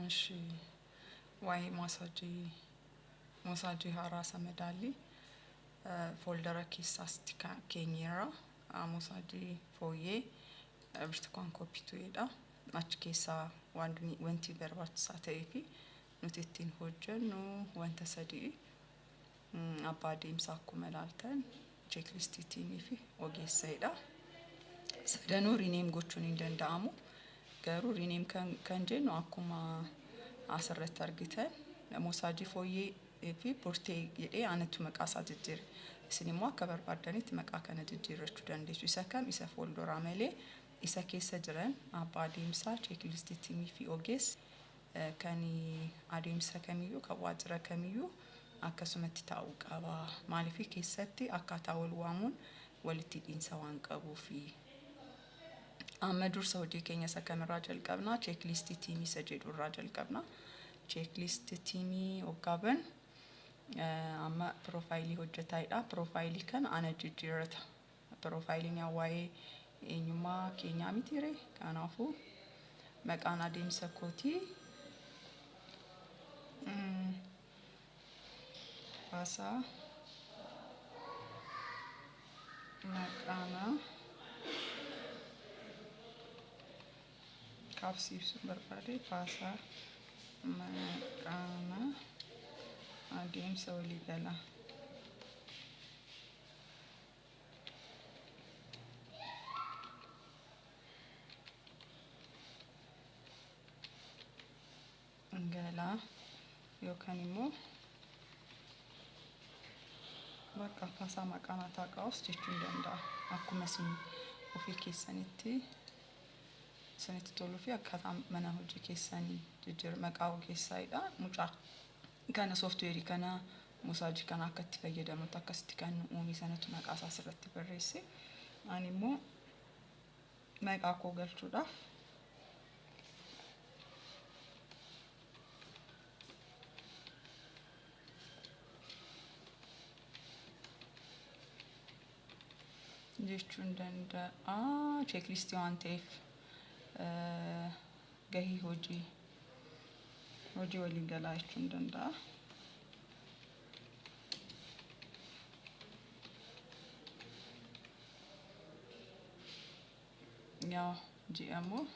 Ishi waa'ee moosaajii haaraa isa madaalli fooldara keessaas keenyeerra moosaajii fooyyee birtukaan koppituudha. Achi keessaa wanti barbaachisaa ta'ee fi nuti ittiin hojjennu wanta sadii abbaa adeemsaa akkuma ilaaltan cheeklistii tiimii fi ogeessadha. Sadanuu rename gochuun hin danda'amu. Garuu rename kan jennu akkuma asirratti argitan moosaajii fooyyee fi burtee jedhee anatu maqaa isaa jijjiire. Isin immoo akka barbaaddanitti maqaa kana jijjiirrachuu dandeessu. Isa kam isa fooldoraa malee isa keessa jiran abbaa adeemsaa, cheeklistii tiimii fi ogeessa kan adeemsa kamiyyuu kan waajjira kamiyyuu akkasumatti taa'uu qaba. Maaliif keessatti akkaataa wal waamuun walitti hidhiinsa waan qabuufi. Amma dursa hojii keenya isa kamirraa jalqabna? Cheeklistii tiimii isa jedhu irraa jalqabna. Cheeklistii tiimii hoggaa bannu amma piroofaayilii hojjetaadha. Piroofaayilii kana ana jijjiirrata. Piroofaayiliin yaa waa'ee eenyummaa keenyaa mitiire. Kanaafuu maqaan adeemsa kootii Baasaa Maqaanaa kaabsii ibsuun barbaade baasaa maqaanaa adeemsa waliigalaa. Galaa yookaan immoo bakka kaasaa maqaa mataa qaus jechuun danda'a. Akkuma isin ofii keessanitti isinitti toluu fi akkaataa mana hojii keessanii jijjiir maqaa ogeessaadha. Mucaa kana sooftiweerii kana mosaajii kana akka itti fayyadamutti akkasitti kan uume sanatu maqaa isaa asirratti barreesse. Ani immoo maqaa koo galchuudhaaf jechuun danda'a. Cheeklistii waan ta'eef gahee hojii waliin galaa jechuun danda'a. Yaa ji'a immoo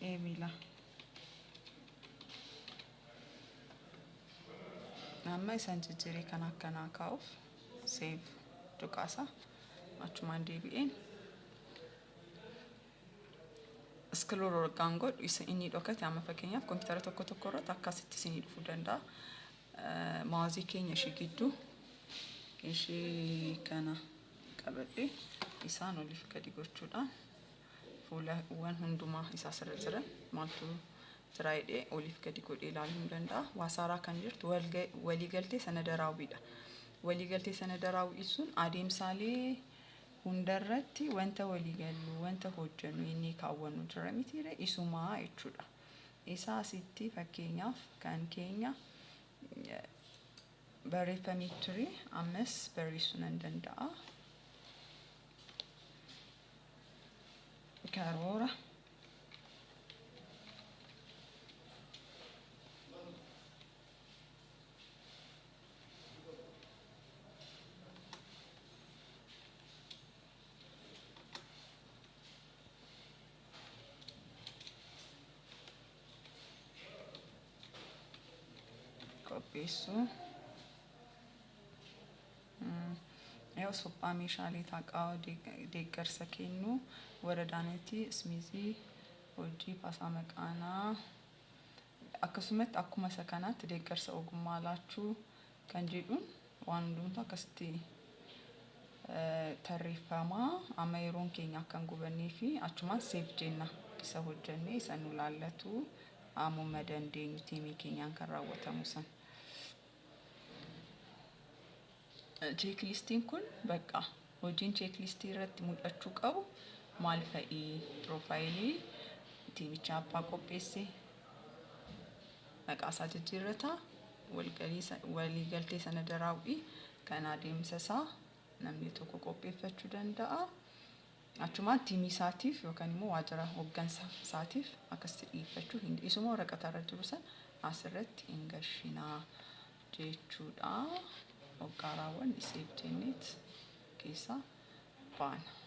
eebila. Amma isaan jijjiiree kan akkanaa kaa'uuf save tuqaasa. Achumaan deebi'een scroll hoggaan godhu isa inni dhokate amma fakkeenyaaf kompiitara tokko tokko irratti akkasitti isinii dhufuu danda'a. Maawuzii keenya ishee gidduu ishee kana qabadhee isaan oliif gadi gochuudhaan fuulawwan hundumaa isaa sirra jiran maaltu jira jedhee oliif gadi godhee ilaaluu ni danda'a. Waasaaraa kan jirtu waliigaltee sanada raawwiidha. Waliigaltee sanada raawwii sun adeemsaalee hundarratti wanta waliigallu wanta hojjennu inni kaawwannu jira mitiire isumaa jechuudha. Isaa asitti fakkeenyaaf kan keenya barreeffamee ture ammas barreessuu nan danda'a. Karoora qopheessuu. Yoo suphaa meeshaalee taaqaa deeggarsa kennuu waradaanetti ismiizii hojii paasaa maqaanaa akkasumatti akkuma isa kanaatti deeggarsa ogummaa laachuu kan jedhuun waan hundumtuu akkasitti tarreeffama. Amma yeroon keenya akka hin gubannee fi achumaan save jenna isa hojjennee isa nu laallatu ammuma dandeenyu tiimii keenyaan kan raawwatamu san. Cheeklistiin kun bakka hojiin cheeklistii irratti mul'achuu qabu maal fa'i? Piroofaayilii tiimicha abbaa qopheesse maqaa isaa jijjiirrata waliigaltee sanada raawwii kan adeemsa isaa namni tokko qopheeffachuu danda'a. Achumaan tiimii isaatiif yookaan immoo waajjira hooggansa isaatiif akkasitti dhiyeeffachuu hin isuma waraqata irra jiru san asirratti hin gashinaa jechuudha. Hoggaa raawwanne save jenneet keessaa baana.